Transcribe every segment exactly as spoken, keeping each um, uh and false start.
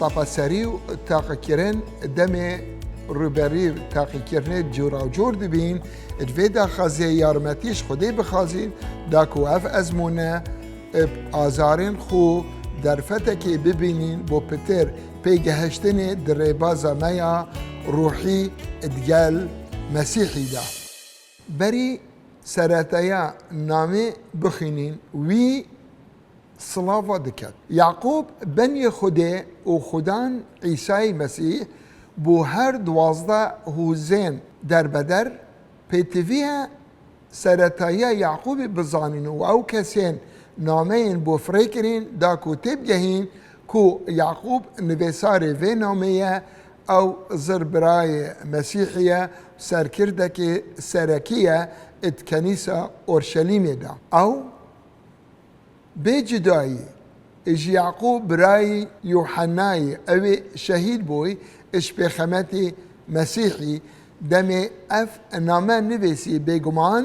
Tapeserî û teqîkirin demê rûberî teqîkirinê cûrawcûr dibîn, di vê daxwazê yarmetî ji Xwedê bixwazîn, da ku ev ezmûne bi azarên xwe derfetekê bibînîn bo pitir pêgehiştinê di rêbaza me ya ruhî digel Mesîhî de. Berî sereteya namê bixwînîn, wî silava diket. Yaqûb beniyê Xwedê û Xudan Îsayî Mesîh bo her duwazdeh hozên derbeder pêtiviye seretaya Yaqûbî bizanîn û ew kesên nameyên bo firê kirîn da ku têbigehîn ku Yaqûb nivêsarê vê namê ye, ew zirbirayê Mesîhî ye, serkirdekê serekî ye di kenîsa Orşelîmê de. Ew bê cudayî ji Yaqûb birayî Yûhennayî, ew ê şehîd bûy, ji pêxemetî Mesîhî, demê ev name nivîsî, bêguman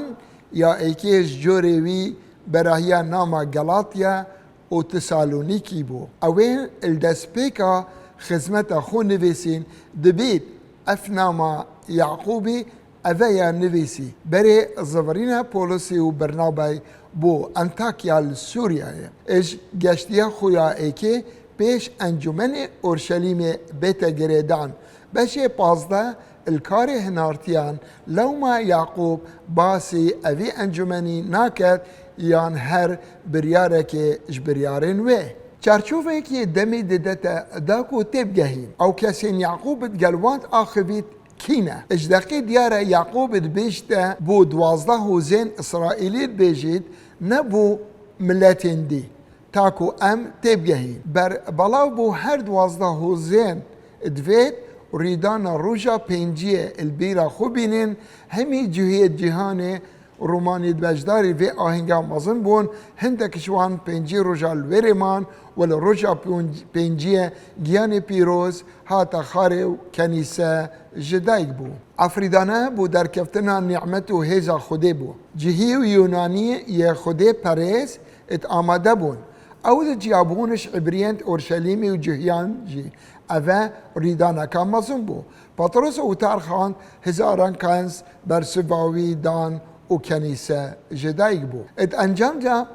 ya êkê ji corê wî berahiya nama Galatya û Tesalonîkî bû. Ew ê li destpêka xizmeta xwe nivîsîn, dibît ev nama Yaqûbî eve ya nivîsî, berê zivirîna Polisî û Bernabayî bo Antakya li Sûriyeyê. Ji geştiya xwe ya êkê pêş encûmenê Orşelîmê bête girêdan. Beşê pazdeh li karê hinartiyan, lewma Yaqûb basî evî encûmenî naket yan her biryarekê ji biryarên wê. Çarçovekê demê didete da ku têbigehîn, ew kesên Yaqûb digel wan axivît kî ne? Ji deqê diyar e Yaqûb dibêjte bo duwazdeh hozên Îsraîlî dibêjît, ne bo miletên dî. Ta ku em têbigehîn. Ber belav bo her duwazdeh hozên divêt rûdana roja pênciyê li bîra xwe bînin, hemî cihê cîhanê Romanî di beşdarî vê ahînga mezin bûn, hindek ji wan pêncî roja li wêrê man û li roja pênc-, pênciyê giyanê pîroz hate xarê û kenîse ji dayik bû. Efrîdane bo derkeftina nîmet û hêza Xwedê bû. Cihî û Yûnanî yê Xwedê perêz di amade bûn. Ew di ciyabûn ji Îbriyên Orşelîmî û Cuhiyan jî eve rîdaneka mezin bû. Petros û Tarxan hizaran kens bersiva wî dan û kenîse ji dayik bû. Di encam de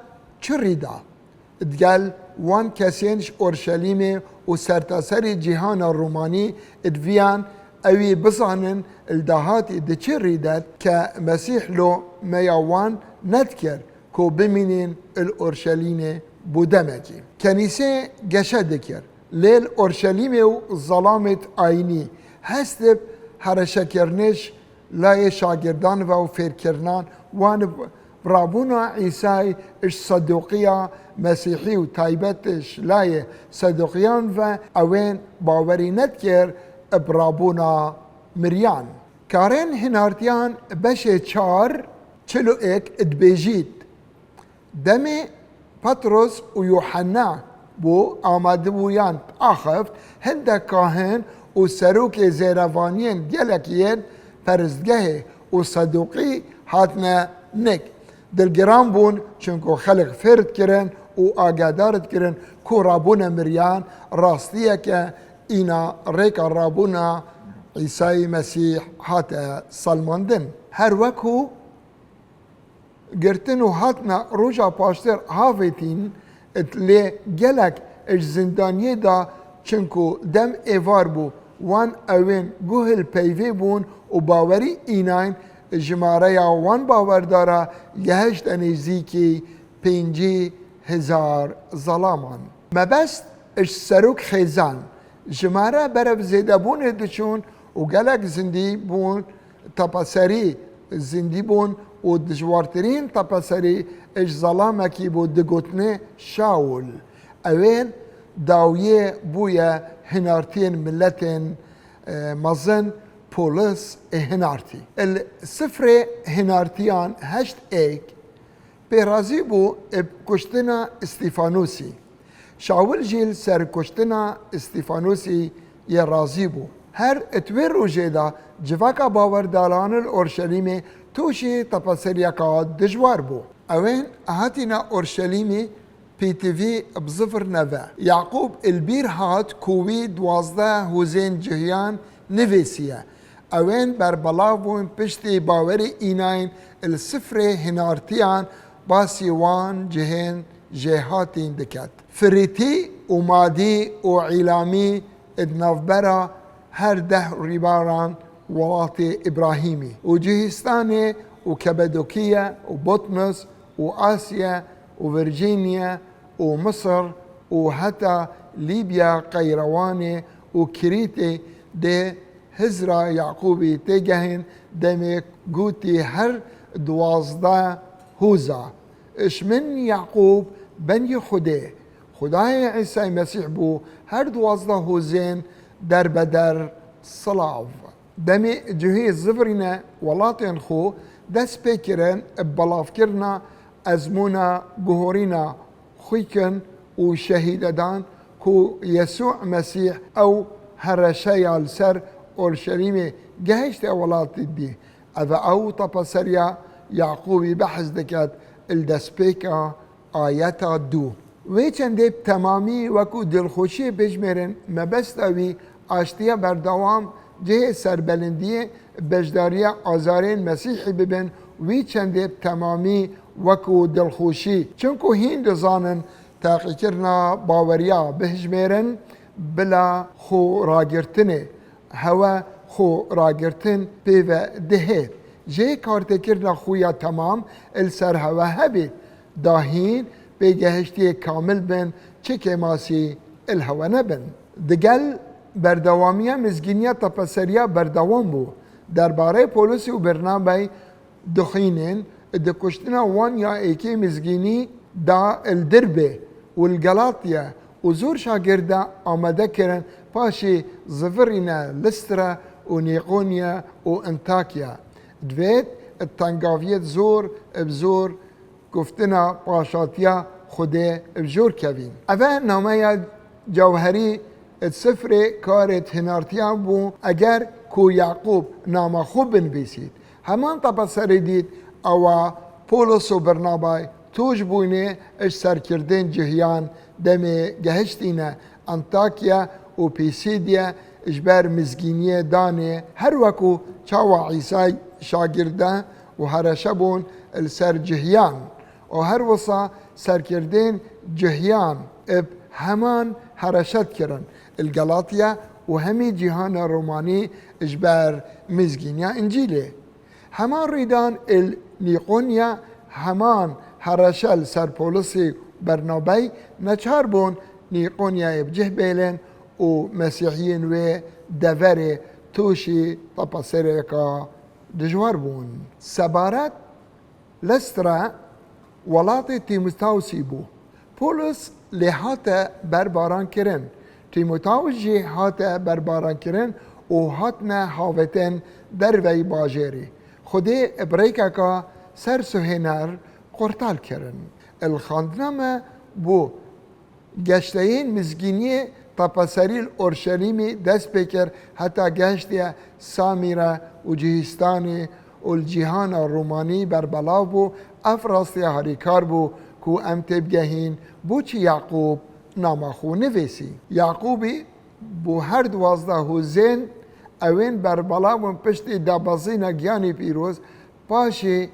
çi rî da? Digel wan kesên ji Orşelîmê û sertaserî cîhana Romanî di viyan ewî bizanin li dahatî di çi rî de ke Mesîh lo meya wan nedikir ku bimînin li Orşelîmê bo demekî. Kenîsê geşe dikir, lê li Orşelîmê û zelamêt ayînî hest bi hereşekirinê ji layê şagirdan ve û fêrkirinan wan bi rabûna Îsayî ji Seduqiya Mesîhî û taybet ji layê Seduqiyan ve ewên bawerî nedikir bi rabûna miriyan. Karên Hinartiyan beşê çar çil û êk dibêjît, demê Petros û Yuhanna bo amadebûyan axeft, hindek kahin û serokê zêrevaniyên gelek yên peristgehê û Seduqî hatine nik. Dilgiran bûn, çunku xelk fêr dikirin û agehdar dikirin ku rabûna miriyan rastiyeke îna rêka rabûna Îsayî Mesîh hate selmandin. Her weku girtin û hatina roja paştir havêtîn, lê gelek ji zindaniyê da, çinku dem êvar bû, wan ewên guh li peyvê bûn û bawerî înayn, jimareya wan bawerdara gehişte nêzîkî pêncî hezar zalaman. Mebest ji serok xêzan, jimare berev zêdebûnê diçûn û gelek zindî bûn tepeserî zindî bûn û dijwartirîn tepeserî ji zelamekî bû digotinê Şaul. Ewên dawiyê bûye hinartiyên miletên, e, mezin, polis ê hinartî. Li sifrê hinartiyan heşt êk pê razî bû bi kuştina Îstîfanosî. Şawil jî li ser kuştina Îstîfanosî yê razî bû. Her di wê rojê de civaka bawerdaran li Orşelîmê tûşî tepeseriyeka dijwar bû. Ewên hatine Orşelîmê P T V bi zifir neve. Yaqûb li bîr hat ku wî duwazdeh hozên cihiyan nivîsiye. Ewên berbelav bûn piştî bawerî înayên li sifrê hinartiyan basî wan cihên jêhatîn diket. Firîtî û Madî û Îlamî di navbera her deh rîbaran welatê Îbrahîmî û Cihîstanê û Kebedokiye û Botnos û Asya û Virjîniya û Misir û heta Lîbya, Qeyrewanê û Kirîtê dê hizra Yaqûbî têgehên demê gotî her duwazdeh hoza. Ji min Yaqûb bendî Xwedê, Xwedayê Îsay Mesîh bû, her duwazdeh hozên derbeder silav. Demê cihê zivirîne welatên xwe dest pê kirin bi belavkirina ezmûna guhorîna xwîkin û şehîdedan ku Yesû Mesîh ew hereşeya li ser Orşelîmê gehişte welatê dî. Ev e ew tapaseriya Yaqûbî behs diket li destpêka ayeta du. Wê çendê bi temamî wekû dilxweşiyê bêjmêrin, mebesta wî aştiya berdewam, cihê serbilindiyê, beşdariya azarên Mesîhî bibin, wî çendê bi temamî wekû dilxweşî. Çimku hîn dizanin teqîkirina baweriya bihijmêrin bila xwe ragirtinê. Hewe xwe ragirtin pê ve dihê. Jê kartêkirina xwe ya temam li ser hewe hebît. Da hîn pêgehiştiyê kamil bin, çi kêmasî li hewe nebin. Digel berdewamiya mizgîniya tapeseriya berdewam bû. Derbarê Polosî û Bernabay dixwînin, di kuştina wan ya êkê mizgînî da li Dirbê û li Galatya û zor şagirda amade kirin, paşê zivirîne Listra û Nîqonya û Antakya. Divêt tengaviyêt zor bi zor guftina paşatiya Xwedê bi jor kevîn. Ev e nameya cewherî di sifrê karê hinartiyan bû, eger ku Yaqûb nama xwe binivîsît. Heman tapeserî dît, ewa Polos û Bernabay tûj bûne ji serkirdên cihiyan demê gehiştîne Antakya û Pîsîdya ji ber mizgîniyê danê, her wekû çawa Îsay şagirde û hereşe bûn li ser cihiyan. û her wisa serkirdên cihiyan bi heman hereşet kirin li Galatya û hemî cîhana Romanî ji ber mizgîniya Încîlê. Heman rîdan li Nîqonya heman hereşe li ser Polisî Bernabey neçar bûn Nîqonyayê bi cih bêlin û Mesîhiyên wê deverê tûşî tepesereka dijwar bûn. Sebaret Listra welatê Tîmotawsî bû. Polis lê hate berbarankirin. Tîmotawis jî hate berbarankirin û hatine havêtin derveyî bajêrî. Xwedê bi rêkeka sersuhêner qurtal kirin. Li xandina me bû. Geşteyên mizgîniyê tepeserî li Orşelîmê dest pê kir, heta gehiştiye Samîre û Cihîstanê û li cîhana Romanî berbelav bû. Ev rastiya harîkar bû ku em têbigehîn boçî Yaqûb nama xwe nivîsî. Yaqûbî bo her duwazdeh hozên ewên berbelav bûn piştî dabezîna giyanî pîroz, paşê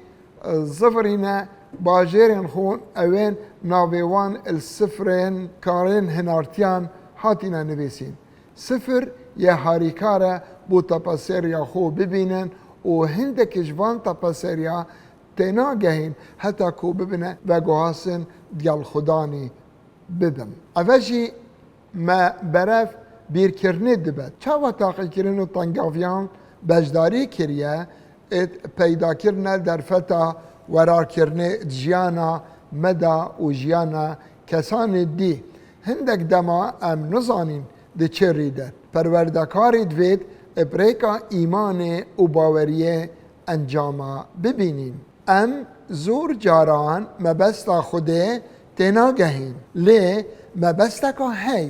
zivirîne bajêrên xwe, ewên navê wan li sifrên karên hinartiyan hatine nivîsîn. Sifir yê harîkar e bo tapeseriya xwe bibînin û hindek ji van tapeseriya tênagehîn heta ku bibine veguhastin digel Xudanî bibin. Eve jî me berev bîrkirinê dibe. Çawa taqîkirin û tengaviyan beşdarî kiriye, êt peydakirine derfeta werarkirinê di jiyana me de û jiyana kesanê dî. Hindek dema em nizanîn di çi rî de. Perwerdekarî divêt bi rêka îmanê û baweriyê encama bibînîn. Em zor caran mebesta Xwedê tênagehîn, lê mebesteka hey.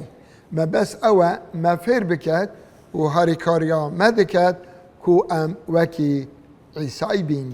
Mebest ew e me fêr biket û harîkariya me diket ku em wekî Îsay bîn.